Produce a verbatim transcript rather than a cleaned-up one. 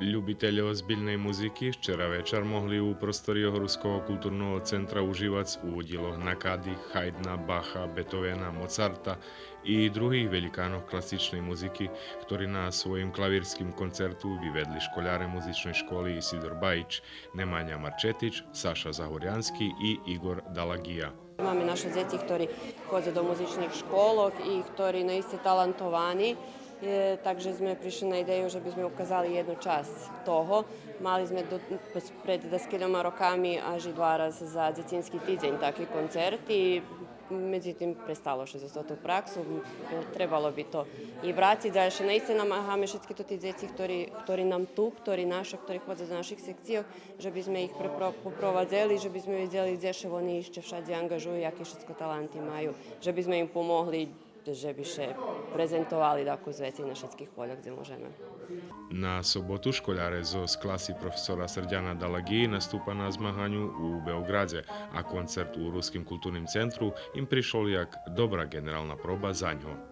Любителє озбильней музики вчера вечар могли у просторийох Руского културного центра уживац у дїлох Накади, Хайдна, Баха, Бетовена, Моцарта и других велїканох класичней музики, хтори на своїм клавирским концерту виведли школяре музичней школи Исидор Баїч, Неманя Марчетич, Саша Загорянски и Игор Далагия. Маме нашо дзеци хтори ходза до музичних школох и хтори наисце талантовани, е, так же зме пришли на идею же би зме указали єдну часц того. Мали зме до, пред даскелїма роками аж и два раз за дзецински тидзень таки концерт и, медзитим, престало ше за тоту праксу. Требало би то и врациц, а ше наисце намагаме шицки тоти дзеци хтори, хтори нам ту, хтори нашо, хтори ходза до наших секцийох, же би зме их препро-, попровадзели, же би зме видзели дзе ше вони ище вшадзи анґажую, яки шицко таланти маю, же би зме им помогли, же би ше презентовали дакус вецей на шицких полях дзе можеме. На соботу школяре зоз класи професора Срдяна Далаґиї наступа на змаганю у Беоґрадзе, а концерт у Руским културним центру им пришол як добра ґенерална проба за нього.